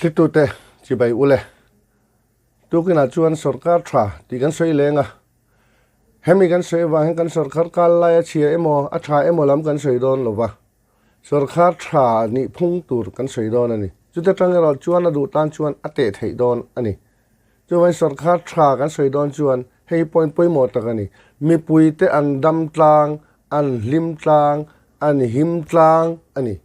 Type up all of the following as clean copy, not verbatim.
Hlitute chibai ule. Tukinah chuan sorkar tha tih kan sawi leng a. Hemi kan sawi avang hian kan sorkar kal lai a chhia emaw a tha emaw lam kan sawi dawn lo va. Sorkar tha nih phung tur kan sawi dawn a ni. Chuta tang erawh chuan a duh tan chuan a teh theih dawn a ni. Chuvangin sorkar tha kan sawi dawn chuan hei point pawimawh tak a ni. Mipuite an dam tlang, an hlim tlang, an him tlang a ni.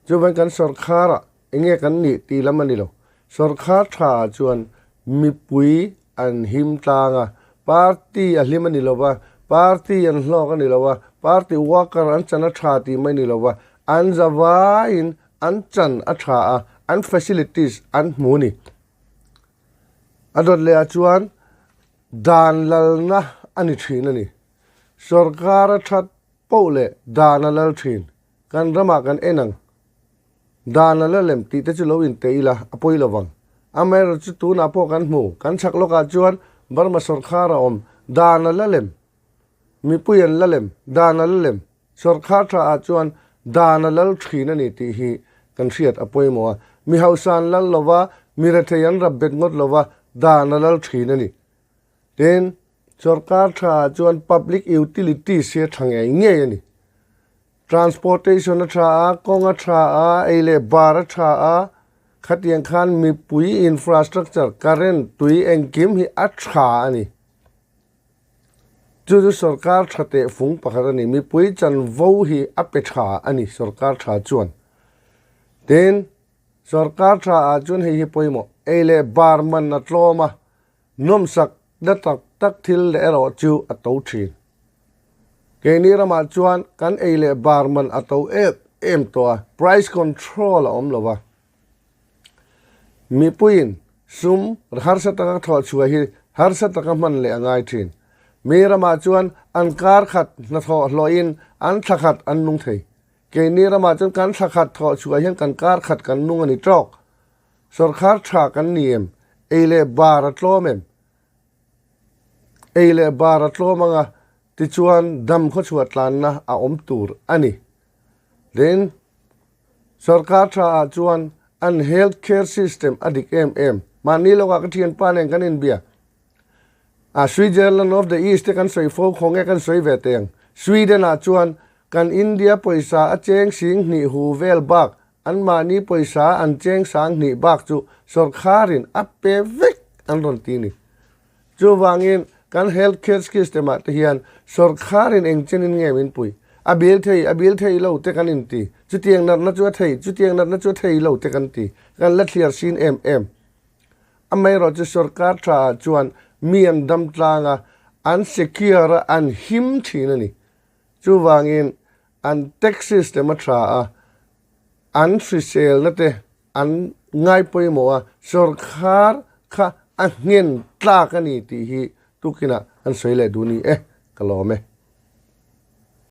Chuvangin kan sorkarah eng nge kan nih tih lam a ni lo. Sorkar tha ah chuan mipui an him tlang a, party a hlim a ni lo va, party an hlawk a ni lo va, party worker an chan a tha tih mai a ni lo va, an zavaiin an chan a tha a, an facilities an hmu a ni. A dawt leh ah chuan dan lalna a ni thin a ni. Sorkar a that poh leh dan a lal thin. Kan ramah kan en ang. Dan a la lem tih te chu lo inteh ila a pawi lo vang. Amaherawhchu chu tunah pawh kan hmu, kan chhak lawkah chuan Burma sawrkhar a awm, dan a la lem, mipui an la lem, dan a la lem, sawrkhar tha ah chuan dan a lal thin a ni tih hi kan hriat a pawimawh a. Mi hausa an lal lo va, mi rethei an rap bet ngawt lo va, dan a lal thin a ni. Tin, sawrkar tha ah chuan public utilities hi a tha ngei ngei a ni. Transportation a tha a, kawng a tha a, ei leh bar a tha a, khatiang khan mipui infrastructure, current, tui engkim hi a tha a ni. Chu chu sorkar tha teh fung pakhat a ni. Mipui chanvo hi a pe tha a ni sorkar tha chuan. Tin, sorkar tha ah chuan hei hi pawimawh, ei leh bar man a tlawm a, Nawmsak na tak tak thil leh erawh chu a to thin. Keini ramah chuan kan ei leh bar man a to em em tawh a, price control a awm lo va. Mipuiin sum harsa taka thawh chhuah hi harsa taka hman leh a ngai thin. Mi ramah chuan an kar khat hnathawh hlawhin an thla khat an nung thei. Keini ramah chuan kan thla khat thawh chhuah hian kan kar khat kan nung a ni tawk. Sorkar tha kan ni em? Ei leh bar a tlawm em? Ei leh bar a tlawm anga tichuan dam khawchhuah tlanna a awm tur a ni. Tin, sorkar tha ah chuan an health care system a dik em em. Mahni lawkah ka thianpa nen kan inbia. A Switzerland of the East te kan sawi fo khaw nge kan sawi ve teh ang. Sweden ah chuan kan India pawisa a cheng sing hnih hu vel bak Anmahni pawisa an cheng sang hnih bak chu sawrkharin a pe vek an rawn ti ni. Chuvangin kan health care system ah te hian sawrkharin eng chenin nge min pui? A bil thei, a bil thei lo te kan inti. Chutiang natna chu a thei, chutiang natna chu a thei lo te kan ti. Kan la thliar sin em em. Amaherawh chu sawrkar tha ah chuan mi an dam tlang a, an secure a, an him thin a ni. Chuvangin an tax system a tha a, an hriselna te an ngai pawimawh a, sawrkhar kha a nghen tlak a ni tih hi tukinah an sawi leh duh ni e, ka lawm e.